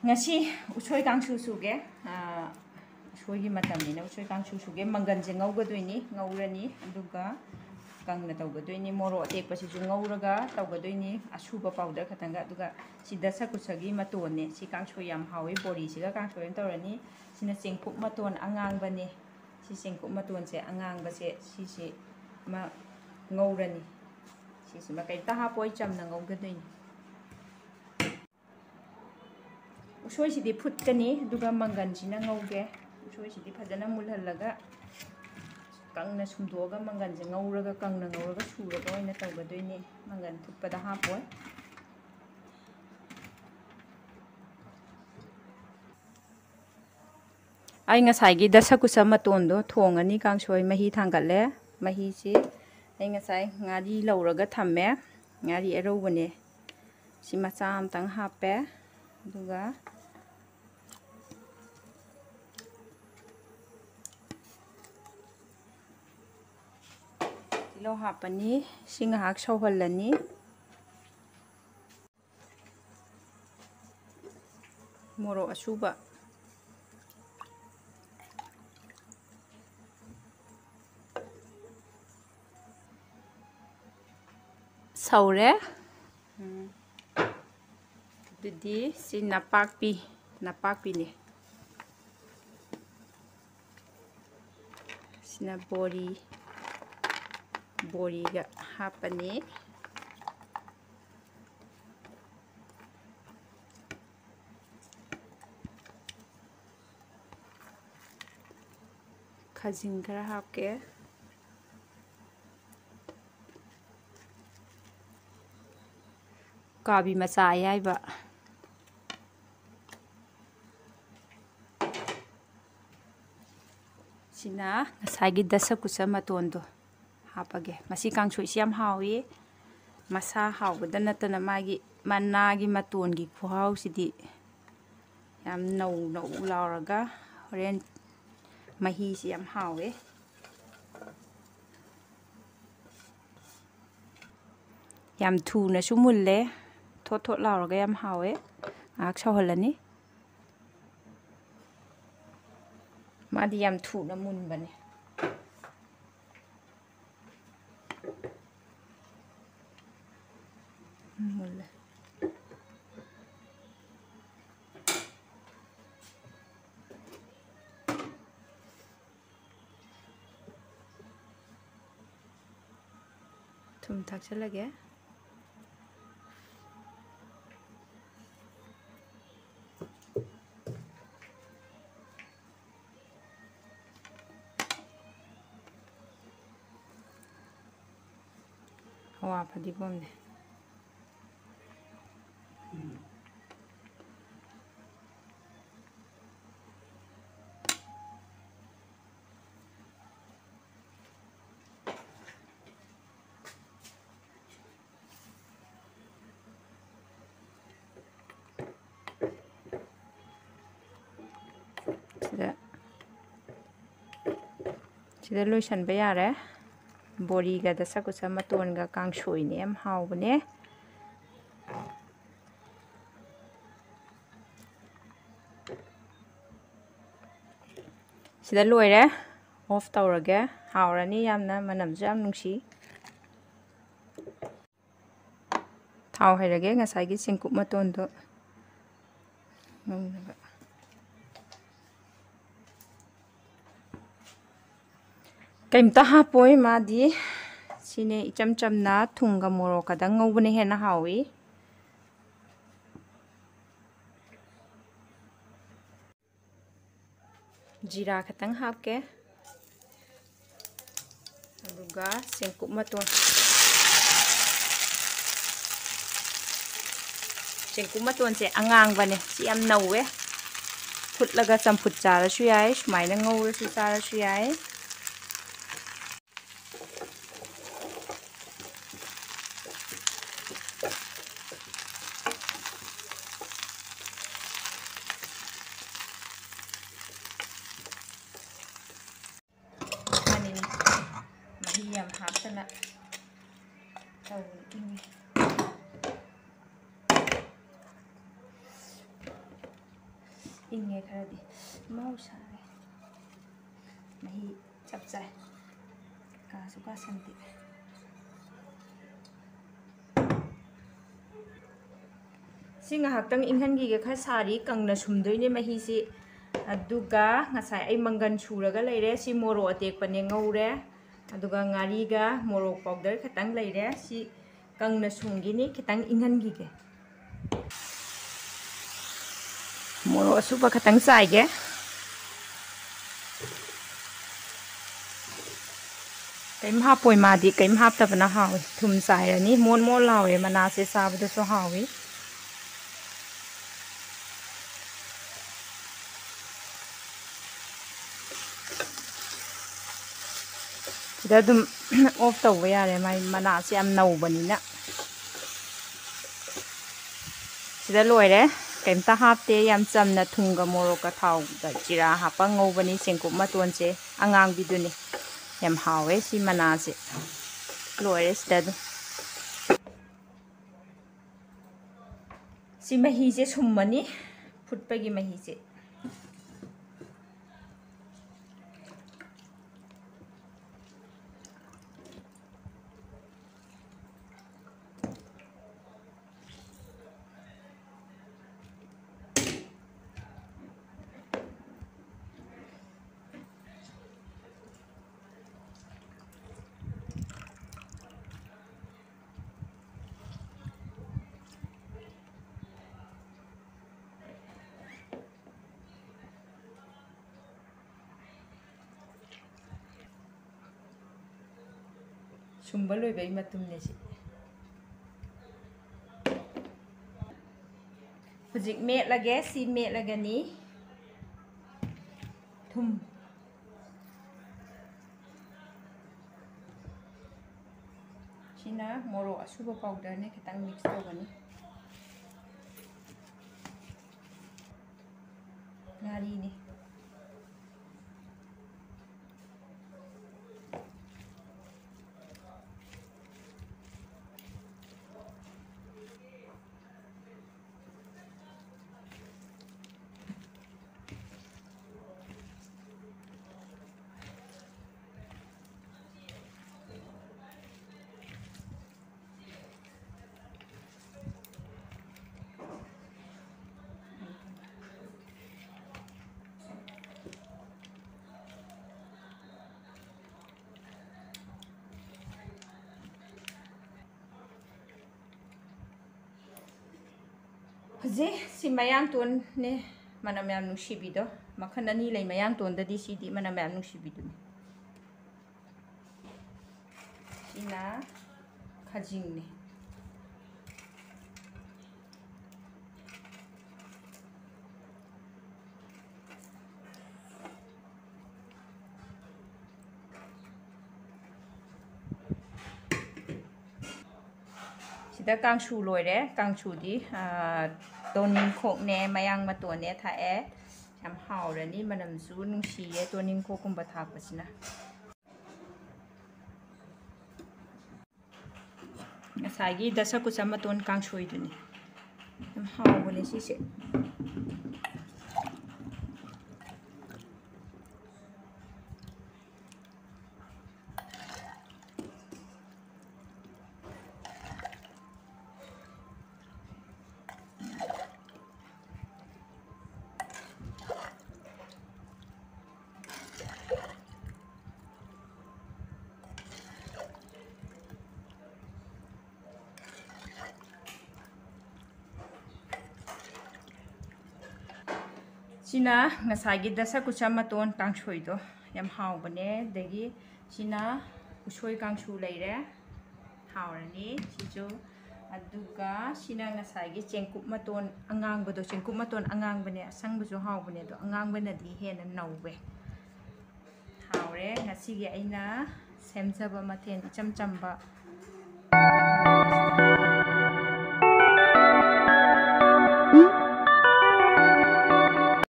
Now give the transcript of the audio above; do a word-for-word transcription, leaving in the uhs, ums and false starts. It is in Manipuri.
ꯉꯁꯤ ꯎꯁꯣꯏ ꯀꯥꯡꯁꯨ ꯁꯨꯒꯦ꯫ ꯑꯥ, ꯎꯁꯣꯏꯒꯤ ꯃꯇꯝꯅꯤꯅ ꯎꯁꯣꯏ ꯀꯥꯡꯁꯨ ꯁꯨꯒꯦ꯫ ꯃꯪꯒꯟꯁꯦ ꯉꯧꯒꯗꯣꯏꯅꯤ, ꯉꯧꯔꯅꯤ, ꯑꯗꯨꯒ ꯀꯪꯅ ꯇꯧꯒꯗꯣꯏꯅꯤ꯫ ꯃꯣꯔꯣꯛ ꯑꯇꯦꯛꯄꯁꯤꯁꯨ ꯉꯧꯔꯒ ꯇꯧꯒꯗꯣꯏꯅꯤ, ꯑꯁꯨꯕ ꯄꯥꯎꯗꯔ ꯈꯛꯇꯪꯒ꯫ ꯑꯗꯨꯒ ꯁꯤ ꯗꯁꯀꯨꯁꯒꯤ ꯃꯇꯣꯟꯅꯦ꯫ ꯁꯤ ꯀꯥꯡꯁꯣꯏ ꯌꯥꯝ ꯍꯥꯎꯋꯤ, ꯕꯣꯔꯤꯁꯤꯒ ꯀꯥꯡꯁꯣꯏ ꯑꯃ ꯇꯧꯔꯅꯤ꯫ ꯁꯤꯅ ꯆꯦꯡꯀꯨꯞ ꯃꯇꯣꯟ ꯑꯉꯥꯡꯕꯅꯦ꯫ ꯁꯤ ꯆꯦꯡꯀꯨꯞ ꯃꯇꯣꯟꯁꯦ ꯑꯉꯥꯡꯕꯁꯦ, ꯁꯤꯁꯤ ꯑꯃ ꯉꯧꯔꯅꯤ꯫ ꯁꯤꯁꯤꯃ ꯀꯩꯝꯇ ꯍꯥꯞꯄꯣꯏ, ꯆꯝꯅ ꯉꯧꯒꯗꯣꯏꯅꯤ꯫ ꯎꯁꯣꯏꯁꯤꯗꯤ ꯐꯨꯠꯀꯅꯤ, ꯑꯗꯨꯒ ꯃꯪꯒꯟꯁꯤꯅ ꯉꯧꯒꯦ꯫ ꯎꯁꯣꯏꯁꯤꯗꯤ ꯐꯖꯅ ꯃꯨꯜꯍꯜꯂꯒ, ꯀꯪꯅ ꯁꯨꯝꯗꯣꯛꯑꯒ, ꯃꯪꯒꯟꯁꯦ ꯉꯧꯔꯒ, ꯀꯪꯅ ꯉꯧꯔꯒ ꯁꯨꯔꯒ ꯑꯣꯏꯅ ꯇꯧꯒꯗꯣꯏꯅꯦ, ꯃꯪꯒꯟ ꯐꯨꯠꯄꯗ ꯍꯥꯞꯄꯣꯏ꯫ ꯑꯩ ꯉꯁꯥꯏꯒꯤ ꯗꯁꯀꯨꯁ ꯃꯇꯣꯟꯗꯣ ꯊꯣꯡꯉꯅꯤ꯫ ꯀꯥꯡꯁꯣꯏ ꯃꯍꯤ ꯊꯥꯡꯒꯠꯂꯦ꯫ ꯃꯍꯤꯁꯤ ꯑꯩ ꯉꯁꯥꯏ ꯉꯥꯔꯤ ꯂꯧꯔꯒ ꯊꯝꯃꯦ꯫ ꯉꯥꯔꯤ ꯑꯔꯧꯕꯅꯦ꯫ ꯁꯤ ꯃꯆꯥ ꯑꯃꯇꯪ ꯍꯥꯞꯄꯦ꯫ ꯑꯗꯨꯒ ꯇꯤꯜꯍꯧ ꯍꯥꯞꯄꯅꯤ꯫ ꯁꯤ ꯉꯥꯏꯍꯥꯛ ꯁꯧꯍꯜꯂꯅꯤ꯫ ꯃꯣꯔꯣꯛ ꯑꯁꯨꯕ꯫ ꯁꯧꯔꯦ꯫ ꯎꯝ꯫ ꯑꯗꯨꯗꯤ ꯁꯤ ꯅꯄꯥꯛꯄꯤ, ꯅꯄꯥꯛꯄꯤꯅꯦ꯫ ꯁꯤꯅ ꯕꯣꯔꯤ, ꯕꯣꯔꯤꯒ ꯍꯥꯞꯄꯅꯤ꯫ ꯈꯥꯖꯤꯡ ꯈꯔ ꯍꯥꯞꯀꯦ꯫ ꯎꯀꯥꯕꯤ ꯃꯆꯥ ꯑꯌꯥꯏꯕ꯫ ꯁꯤꯅ ꯉꯁꯥꯏꯒꯤ ꯗꯁꯀꯨꯁ ꯃꯇꯣꯟꯗꯣ ꯍꯥꯞꯄꯒꯦ꯫ ꯃꯁꯤ ꯀꯥꯡꯁꯣꯏꯁꯤ ꯌꯥꯝ ꯍꯥꯎꯏ꯫ ꯃꯁꯥ ꯍꯥꯎꯕꯗ ꯅꯠꯇꯅ ꯃꯥꯒꯤ ꯃꯅꯥꯒꯤ ꯃꯇꯣꯟꯒꯤ ꯈꯨꯍꯥꯎꯁꯤꯗꯤ ꯌꯥꯝ ꯅꯧ ꯅꯧ ꯂꯥꯎꯔꯒ ꯍꯣꯔꯦꯟ ꯃꯍꯤꯁꯤ ꯌꯥꯝ ꯍꯥꯎꯋꯦ꯫ ꯌꯥꯝ ꯊꯨꯅꯁꯨ ꯃꯨꯜꯂꯦ꯫ ꯊꯣꯠ ꯊꯣꯠ ꯂꯥꯎꯔꯒ ꯌꯥꯝ ꯍꯥꯎꯋꯦ꯫ ꯉꯥꯏꯍꯥꯛ ꯁꯧꯍꯜꯂꯅꯤ꯫ ꯃꯥꯗꯤ ꯌꯥꯝ ꯊꯨꯅ ꯃꯨꯟꯕꯅꯦ꯫ ꯃꯨꯜꯂꯦ꯫ ꯊꯨꯝ ꯊꯥꯛꯆꯜꯂꯒꯦ꯫ ꯍꯋꯥ ꯐꯗꯤꯒꯣꯝꯅꯦ꯫ ꯁꯤꯗ, ꯁꯤꯗ ꯂꯣꯏꯁꯟꯕ ꯌꯥꯔꯦ꯫ ꯕꯣꯔꯤꯒ ꯗꯁꯀꯨꯁ ꯃꯇꯣꯟꯒ ꯀꯥꯡꯁꯣꯏꯅꯦ, ꯌꯥꯝ ꯍꯥꯎꯕꯅꯦ꯫ ꯁꯤꯗ ꯂꯣꯏꯔꯦ꯫ ꯑꯣꯐ ꯇꯧꯔꯒꯦ꯫ ꯍꯥꯎꯔꯅꯤ ꯌꯥꯝꯅ, ꯃꯅꯝꯁꯨ ꯌꯥꯝ ꯅꯨꯡꯁꯤ꯫ ꯊꯥꯎ ꯍꯩꯔꯒꯦ, ꯉꯁꯥꯏꯒꯤ ꯆꯦꯡꯀꯨꯞ ꯃꯇꯣꯟꯗꯣ ꯉꯧꯅꯕ꯫ ꯀꯩꯝꯇ ꯍꯥꯞꯄꯣꯏ ꯃꯥꯗꯤ꯫ ꯁꯤꯅꯦ ꯏꯆꯝ ꯆꯝꯅ ꯊꯨꯝꯒ ꯃꯣꯔꯣꯛ ꯈꯛꯇꯪ ꯉꯧꯕꯅ ꯍꯦꯟꯅ ꯍꯥꯎꯏ꯫ ꯖꯤꯔꯥ ꯈꯛꯇꯪ ꯍꯥꯞꯀꯦ꯫ ꯑꯗꯨꯒ ꯆꯦꯡꯀꯨꯞ ꯃꯇꯣꯟ꯫ ꯆꯦꯡꯀꯨꯞ ꯃꯇꯣꯟꯁꯦ ꯑꯉꯥꯡꯕꯅꯦ꯫ ꯁꯤ ꯌꯥꯝ ꯅꯧꯋꯦ꯫ ꯐꯨꯠꯂꯒ ꯆꯝꯐꯨꯠ ꯆꯥꯔꯁꯨ ꯌꯥꯏ, ꯁꯨꯃꯥꯏꯅ ꯉꯧꯔꯁꯨ ꯆꯥꯔꯁꯨ ꯌꯥꯏ꯫ ꯃꯅꯤꯟ ꯃꯍꯤ ꯌꯥꯝ ꯍꯥꯞꯇꯅ ꯇꯧꯔꯤꯅꯤ꯫ ꯏꯪꯉꯦ ꯈꯔꯗꯤ꯫ ꯃꯍꯧꯁꯥꯅꯦ꯫ ꯃꯍꯤ ꯆꯞ ꯆꯥꯏ꯫ ꯀꯥꯁꯨ ꯀꯥꯁꯟꯗꯦ꯫ ꯁꯤ ꯉꯥꯏꯍꯥꯛꯇꯪ ꯏꯪꯍꯟꯈꯤꯒꯦ꯫ ꯈꯔ ꯁꯥꯔꯤ, ꯀꯪꯅ ꯁꯨꯝꯗꯣꯏꯅꯦ ꯃꯍꯤꯁꯤ꯫ ꯑꯗꯨꯒ ꯉꯁꯥꯏ ꯑꯩ ꯃꯪꯒꯟ ꯁꯨꯔꯒ ꯂꯩꯔꯦ꯫ ꯁꯤ ꯃꯣꯔꯣꯛ ꯑꯇꯦꯛꯄꯅꯦ ꯉꯧꯔꯦ꯫ ꯑꯗꯨꯒ ꯉꯥꯔꯤꯒ ꯃꯣꯔꯣꯛ ꯄꯥꯎꯗꯔ ꯈꯛꯇꯪ ꯂꯩꯔꯦ꯫ ꯁꯤ ꯀꯪꯅ ꯁꯨꯝꯈꯤꯅꯤ, ꯈꯤꯇꯪ ꯏꯪꯍꯟꯈꯤꯒꯦ꯫ ꯃꯣꯔꯣꯛ ꯑꯁꯨꯕ ꯈꯛꯇꯪ ꯆꯥꯏꯒꯦ꯫ ꯀꯩꯝ ꯍꯥꯞꯄꯣꯏ ꯃꯥꯗꯤ, ꯀꯩꯝ ꯍꯥꯞꯇꯕꯅ ꯍꯥꯎꯏ꯫ ꯊꯨꯝ ꯆꯥꯏꯔꯅꯤ꯫ ꯃꯣꯟ ꯃꯣꯟ ꯂꯥꯎꯋꯦ, ꯃꯅꯥꯁꯦ ꯆꯥꯕꯗꯁꯨ ꯍꯥꯎꯏ꯫ ꯁꯤꯗ ꯑꯗꯨꯝ ꯑꯣꯐ ꯇꯧꯕ ꯌꯥꯔꯦ, ꯃꯥꯏ ꯃꯅꯥꯁꯦ ꯌꯥꯝ ꯅꯧꯕꯅꯤꯅ꯫ ꯁꯤꯗ ꯂꯣꯏꯔꯦ꯫ ꯀꯩꯝꯇ ꯍꯥꯞꯇꯦ꯫ ꯌꯥꯝ ꯆꯝꯅ ꯊꯨꯝꯒ ꯃꯣꯔꯣꯛꯀ ꯊꯥꯎꯒ ꯖꯤꯔꯥ ꯍꯥꯞꯄ ꯉꯧꯕꯅꯤ ꯆꯦꯡꯀꯨꯞ ꯃꯇꯣꯟꯁꯦ, ꯑꯉꯥꯡꯕꯤꯗꯨꯅꯤ꯫ ꯌꯥꯝ ꯍꯥꯎꯋꯦ ꯁꯤ ꯃꯅꯥꯁꯦ꯫ ꯂꯣꯏꯔꯦ ꯁꯤꯗ ꯑꯗꯨꯝ꯫ ꯁꯤ ꯃꯍꯤꯁꯦ ꯁꯨꯝꯃꯅꯤ, ꯐꯨꯠꯄꯒꯤ ꯃꯍꯤꯁꯦ꯫ ꯁꯨꯝꯕ ꯂꯣꯏꯕꯒꯤ ꯃꯇꯨꯝꯅꯦ ꯁꯤ꯫ ꯍꯧꯖꯤꯛ ꯃꯦꯠꯂꯒꯦ꯫ ꯁꯤ ꯃꯦꯠꯂꯒꯅꯤ꯫ ꯊꯨꯝ꯫ ꯁꯤꯅ ꯃꯣꯔꯣꯛ ꯑꯁꯨꯕ ꯄꯥꯎꯗꯔꯅꯦ, ꯈꯤꯇꯪ ꯃꯤꯛꯁ ꯇꯧꯒꯅꯤ꯫ ꯉꯥꯔꯤꯅꯦ꯫ ꯁꯤ, ꯁꯤ ꯃꯌꯥꯡꯇꯣꯟꯅꯦ, ꯃꯅꯝ ꯌꯥꯝ ꯅꯨꯡꯁꯤꯕꯤꯗꯣ꯫ ꯃꯈꯜ ꯑꯅꯤ ꯂꯩ, ꯃꯌꯥꯡꯇꯣꯟꯗꯗꯤ ꯁꯤꯗꯤ ꯃꯅꯝ ꯌꯥꯝ ꯅꯨꯡꯁꯤꯕꯤꯗꯨꯅꯤ꯫ ꯁꯤꯅ ꯈꯖꯤꯡꯅꯦ꯫ ꯁꯤꯗ ꯀꯥꯡꯁꯨ ꯂꯣꯏꯔꯦ꯫ ꯀꯥꯡꯁꯨꯗꯤ, ꯑꯥ, ꯇꯣꯅꯤꯡꯈꯣꯛꯅꯦ, ꯃꯌꯥꯡ ꯃꯇꯣꯟꯅꯦ ꯊꯥꯛꯑꯦ꯫ ꯌꯥꯝ ꯍꯥꯎꯔꯅꯤ, ꯃꯅꯝꯁꯨ ꯅꯨꯡꯁꯤꯌꯦ ꯇꯣꯅꯤꯡꯈꯣꯛꯀꯨꯝꯕ ꯊꯥꯛꯄꯁꯤꯅ꯫ ꯉꯁꯥꯏꯒꯤ ꯗꯁꯀꯨꯁ ꯃꯇꯣꯟ ꯀꯥꯡꯁꯣꯏꯗꯨꯅꯤ꯫ ꯌꯥꯝ ꯍꯥꯎꯕꯅꯦ ꯁꯤꯁꯦ꯫ ꯁꯤꯅ ꯉꯁꯥꯏꯒꯤ ꯗꯁꯀꯨꯁ ꯃꯇꯣꯟ ꯀꯥꯡꯁꯣꯏꯗꯣ ꯌꯥꯝ ꯍꯥꯎꯕꯅꯦ꯫ ꯑꯗꯒꯤ ꯁꯤꯅ ꯎꯁꯣꯏ ꯀꯥꯡꯁꯨ ꯂꯩꯔꯦ, ꯍꯥꯎꯔꯅꯤ ꯁꯤꯁꯨ꯫ ꯑꯗꯨꯒ ꯁꯤꯅ ꯉꯁꯥꯏꯒꯤ ꯆꯦꯡꯀꯨꯞ ꯃꯇꯣꯟ ꯑꯉꯥꯡꯕꯗꯣ, ꯆꯦꯡꯀꯨꯞ ꯃꯇꯣꯟ ꯑꯉꯥꯡꯕꯅꯦ, ꯑꯁꯪꯕꯁꯨ ꯍꯥꯎꯕꯅꯦ, ꯑꯗꯣ ꯑꯉꯥꯡꯕꯅꯗꯤ ꯍꯦꯟꯅ ꯅꯧꯋꯦ꯫ ꯍꯥꯎꯔꯦ ꯉꯁꯤꯒꯤ ꯑꯩꯅ ꯁꯦꯝꯖꯕ ꯃꯊꯦꯜ ꯏꯆꯝ ꯆꯝꯕ꯫